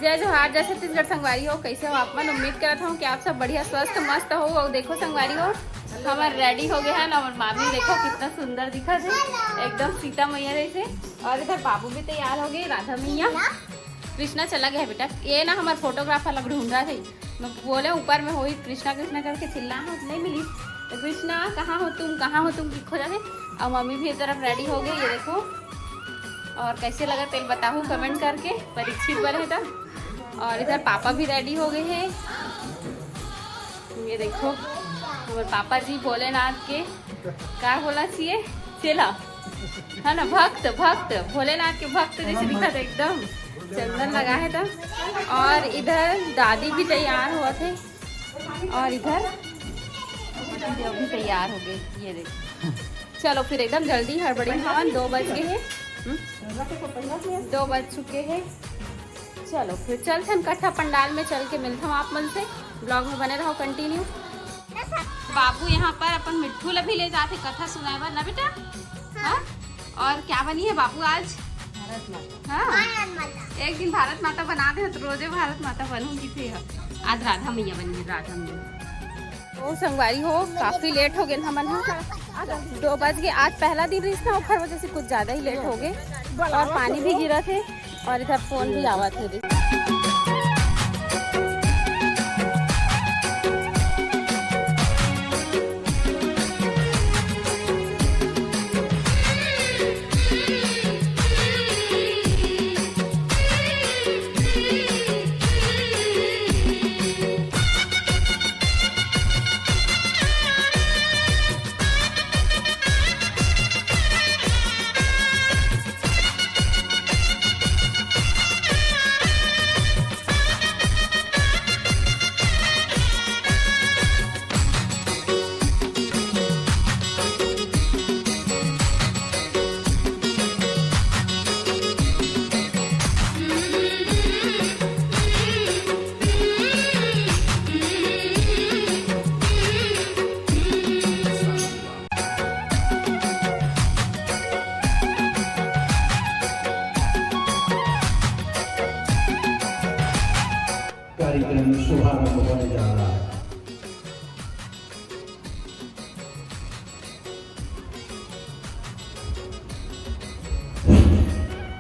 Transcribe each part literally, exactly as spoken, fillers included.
जय जोहार, जय छत्तीसगढ़ संगवारी हो। कैसे हो आप मन? उम्मीद करत हूँ कि आप सब बढ़िया, स्वस्थ, मस्त हो। और देखो संगवारी हो, हमर रेडी हो गए हैं ना, और मामी देखो कितना सुंदर दिखत है, एकदम सीता मैया जैसे। और इधर बाबू भी तैयार हो गए, राधा मैया। कृष्णा चला गया है बेटा, ये ना हमार फोटोग्राफर लग ढूंढ रहा थे, मैं बोले ऊपर में होई कृष्णा कृष्णा करके चिल्ला हो, नहीं मिली। तो कृष्णा कहाँ हो तुम, कहाँ हो तुम की खोजा थे। और मम्मी भी एक तरफ रेडी हो गई, ये देखो। और कैसे लगा तेल बताओ कमेंट करके, परीक्षित बने तब। और इधर पापा भी रेडी हो गए हैं, ये देखो। हमारे पापा जी भोलेनाथ के का बोला चाहिए, चेला है ना, भक्त, भक्त, भोलेनाथ के भक्त जैसे दिखा थे एकदम। चंदन लगा है तो। और इधर दादी भी तैयार हुआ थे, और इधर ये भी तैयार हो गए, ये देखो। चलो फिर एकदम जल्दी हड़बड़ी में हवन, दो बज गए हैं। हम्म? दो बज चुके हैं। चलो फिर चलथन कथा पंडाल में, चल के मिलथन आप मन से। ब्लॉग में बने रहो कंटिन्यू। बाबू यहाँ पर अपन मिट्ठू ला भी ले जाते कथा सुनाए बर ना बेटा। हाँ? और क्या बनी है बाबू आज? भारत माता। हाँ। भारत माता। एक दिन भारत माता बना दे तो रोजे भारत माता बनूंगी थे। आज राधा मैया बनी है, राधा मैया। ओ संगवारी हो, काफी लेट हो गए हमन ह। दो बज गए, आज पहला दिन रहिस ना, ओखर वजह से कुछ ज्यादा ही लेट हो गए। और पानी भी गिरा थे और इधर फोन भी आवा थे। कार्यक्रम शुभारंभ होने जा रहा है।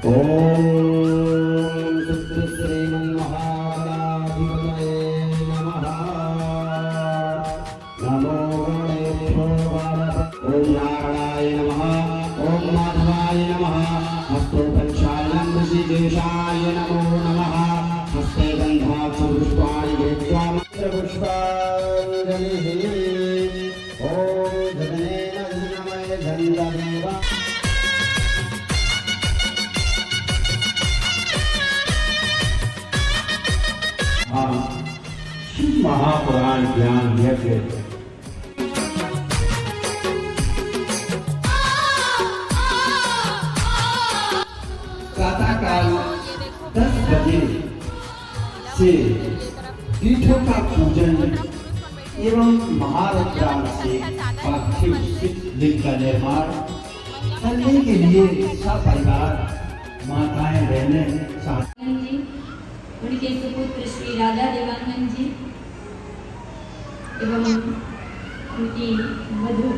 ओम सिद्ध श्रीमन महागणाधिपतये नमः। नमो गणेभ्यो गणपते। ओम नारायणाय नमः। ओम माधवाय नमः। हस्तौ प्रक्षालनं ऋषिकेशाय नमो नमः। हस्ते गन्धाक्षपुष्पाणि गृहीत्वा मंत्रपुष्पाञ्जलिः। ओम गगनेन गगनमय गंधदेवा। हाँ, शिव महापुराण ज्ञान यज्ञ। प्रातःकाल दस बजे से पीठों का पूजन एवं महारुद्राभिषेक, पार्थिव शिवलिंग का निर्माण करने के लिए सपरिवार माताएं, बहनें, साथ जी, उनके सुपुत्र श्री राजा देवांगन जी एवं उनकी वधू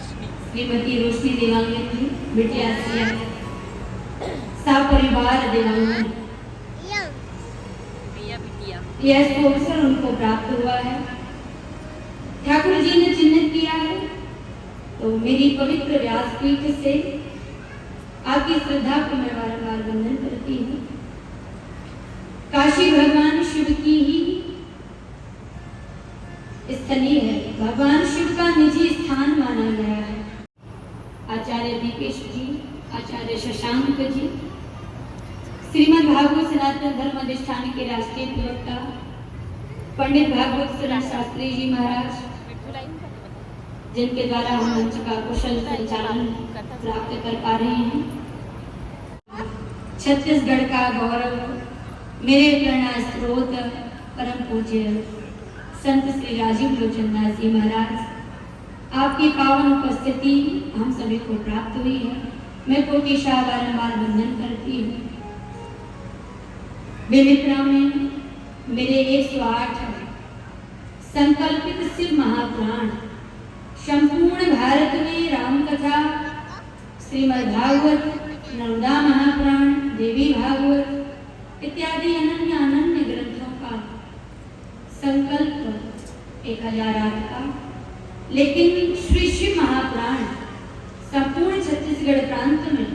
श्रीमती रोशनी देवांगन जी, बिटिया सिया, सपरिवार देवांगन। यह शुभ अवसर उनको प्राप्त हुआ है। ठाकुर जी ने चिन्हित किया है, तो मेरी पवित्र व्यासपीठ से आपकी श्रद्धा को मैं बारंबार वंदन करती हूँ। काशी भगवान शिव की ही स्थली है, भगवान शिव का निजी स्थान माना गया है। आचार्य दीपेश जी, आचार्य शशांक जी, श्रीमद् भागवत सनातन धर्म अधिष्ठान के राष्ट्रीय प्रवक्ता पंडित भागवत शरण शास्त्री जी महाराज, जिनके द्वारा हम मंच का कुशल संचालन प्राप्त कर पा रहे हैं। छत्तीसगढ़ का गौरव, मेरे प्रेरणा स्रोत, परम पूज्य संत श्री राजीव लोचन दास जी महाराज, आपकी पावन उपस्थिति हम सभी को प्राप्त हुई है। मैं कोटि शः बारंबार वंदन करती हूँ। विमित्रा में मेरे एक सौ आठ संकल्पित शिव महापुराण, संपूर्ण भारत में राम कथा, श्रीमद् भागवत, नवदा महापुराण, देवी भागवत इत्यादि अनन्य अनन्य ग्रंथों का संकल्प एक हजार आठ का, लेकिन श्री शिव महापुराण संपूर्ण छत्तीसगढ़ प्रांत में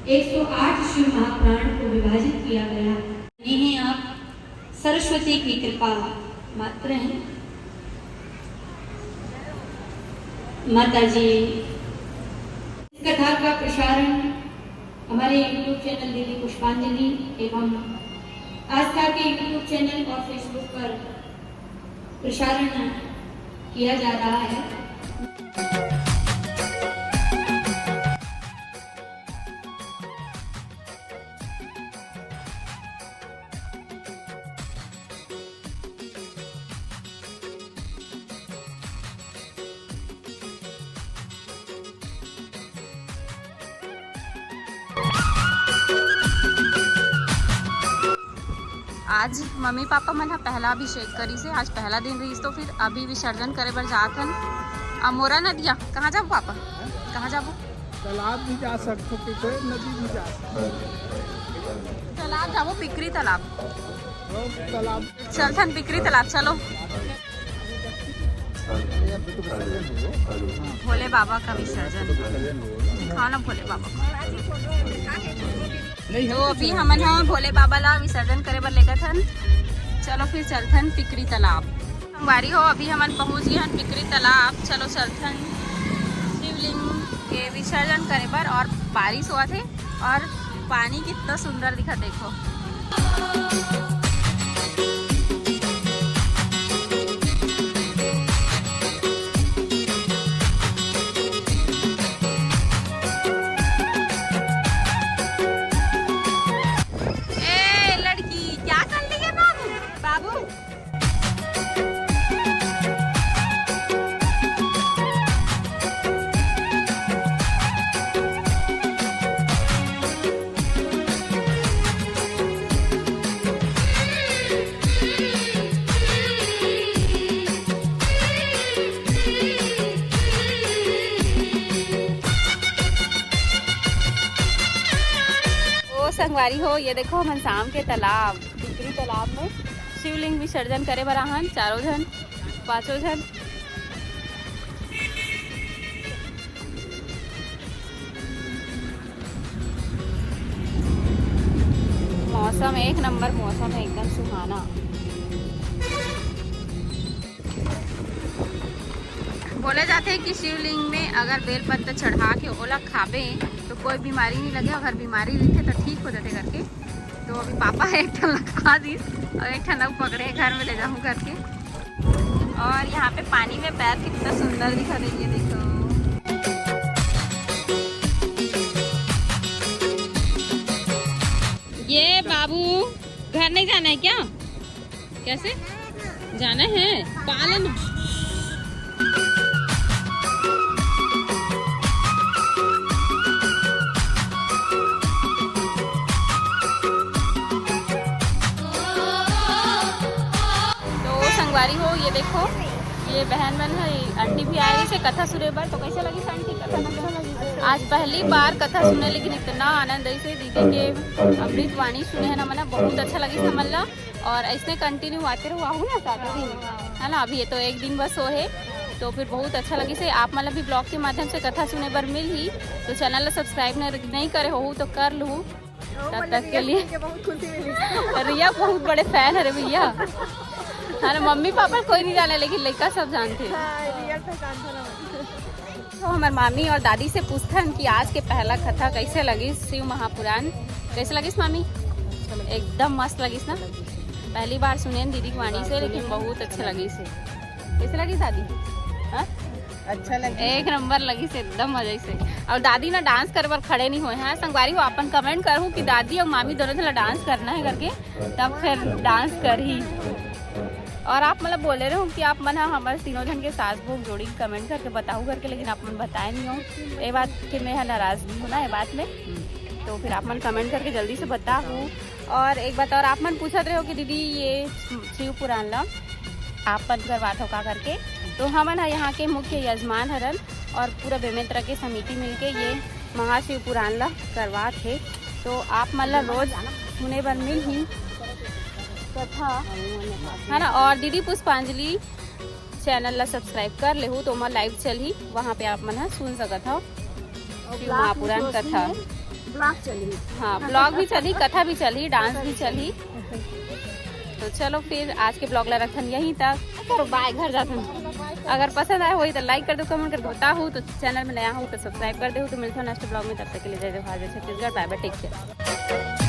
एक सौ आठ शिव महापुराण को विभाजित किया गया। नहीं है आप, सरस्वती की कृपा मात्र है। माता जी, इस कथा का प्रसारण हमारे YouTube चैनल दीदी पुष्पांजलि एवं आस्था के YouTube चैनल और Facebook पर प्रसारण किया जा रहा है। आज मम्मी पापा मन ह पहला अभिषेक करिस हे। आज पहला दिन रहिस, तो फिर अभी विसर्जन करे बर जात हन। अमोरा नदिया, कहाँ जाबो पापा? कहाँ जाबो? तालाब भी जा सकथो, कि कोई नदी भी जा सकथो। तालाब जाबो, पिकरी तालाब। और तालाब चलथन पिकरी तालाब, चलो। भोले बाबा का विसर्जन। दिखाओ ना भोले बाबा को। तो अभी हमन ह भोले बाबा ला विसर्जन करे बर लेगत हन। चलो फिर चलथन पिकरी तालाब। संगवारी हो, अभी हमन पहुंच गए हन पिकरी तालाब। चलो चलथन शिवलिंग के विसर्जन करे बर। और बारिश होवत हे और पानी कितना सुंदर दिखत, देखो। ए लड़की, क्या कर रही है बाबू? बाबू। ओ संगवारी हो, ये देखो हमन शाम के तालाब, पिपरी तालाब में शिवलिंग विसर्जन करे बर आहन, चारों झन, पांचों झन। मौसम एक नंबर, मौसम है एकदम सुहाना। बोले जाथे कि शिवलिंग में अगर बेलपत्र चढ़ा के ओला खाबे तो कोई बीमारी नहीं लगे, अगर बीमारी रहिथे तो ठीक हो जाथे करके। तो अभी पापा एक ठन ला खा दिस और एक ठन अउ पकड़े घर में ले जाहूँ करके। और यहाँ पे पानी में पैर कितना सुंदर दिखा रही है, देखो। ये बाबू, घर नहीं जाना है क्या? कैसे जाना है? पालन। तो संगवारी हो, ये देखो, ये बहन मन है, आंटी भी आए से कथा सुने बर। तो कैसे लगी आंटी कथा? आज पहली बार कथा सुने, लेकिन इतना आनंद ऐसे दीदी के अमृतवाणी सुने है ना, मना बहुत अच्छा लगी हमन ला। और ऐसे कंटिन्यू आते रहो, आहू ना सातों दिन, है ना। अभी ये तो एक दिन बस हो है, तो फिर बहुत अच्छा लगी से आप मतलब भी ब्लॉग के माध्यम से कथा सुने बर मिल ही। तो चैनल ला सब्सक्राइब नहीं, नहीं करे हो तो कर लू। तब तक के लिए बहुत खुशी मिली। रिया बहुत बड़े फैन है रे भैया। हाँ, मम्मी पापा कोई नहीं जाने, लेकिन लड़का सब जानते हैं। हाँ, रियल पहचान था ना। तो हमार मामी और दादी से पूछथन कि आज के पहला कथा कैसे लगिस शिव महापुराण। कैसे लगिस मामी? एकदम मस्त लगिस ना। पहली बार सुने दीदी के वाणी से, लेकिन बहुत अच्छा लगिस। कैसे लगिस दादी? हाँ? अच्छा लगिस। एक नंबर लगिस, एकदम मजा से। और दादी ना डांस करे बर खड़े नहीं होए हैं। संगवारी हो, अपन कमेंट करहू कि दादी और मामी दोनों झन ला डांस करना है करके, तब फिर डांस करही। और आप मतलब बोले रहो कि आप मन ह हमर तीनों झन के सास बहू जोड़ी के कमेंट करके बताऊ करके, लेकिन आप मन बताए नहीं हो। ये बात के मैं ह नाराज नहीं हूँ ना, ये बात में। तो फिर आप मन कमेंट करके जल्दी से बताहू। और एक बात और, आप मन पूछत रहे हो कि दीदी ये शिव पुराण ला आप मन करवात हो का करके, तो हमन ह यहाँ के मुख्य यजमान हरन और पूरा बेमेतरा के समिति मिलके ये महाशिव पुराण ला करवात हे। तो आप मन ला रोज सुने बर मिलही कथा, है ना। और दीदी पुष्पांजलि चैनल ला सब्सक्राइब कर लेहू, तो ओमा लाइव चलही, वहाँ पे आप मन ह सुन सकत हव शिव महापुराण कथा। ब्लॉग चलही। हाँ, ब्लॉग भी चलही, कथा भी चलही, डांस भी चलही। तो चलो फिर आज के ब्लॉग ला रखथन यहीं तक। तो बाय, घर जाथन। अगर पसंद आए होही तो लाइक कर दो, कमेंट कर दो, बताहू तो चैनल में नया हो तो सब्सक्राइब कर देहू। तो मिलथन नेक्स्ट ब्लॉग में, तब तक के लिए जय जोहार, जय छत्तीसगढ़, बाय बाय, टेक केयर।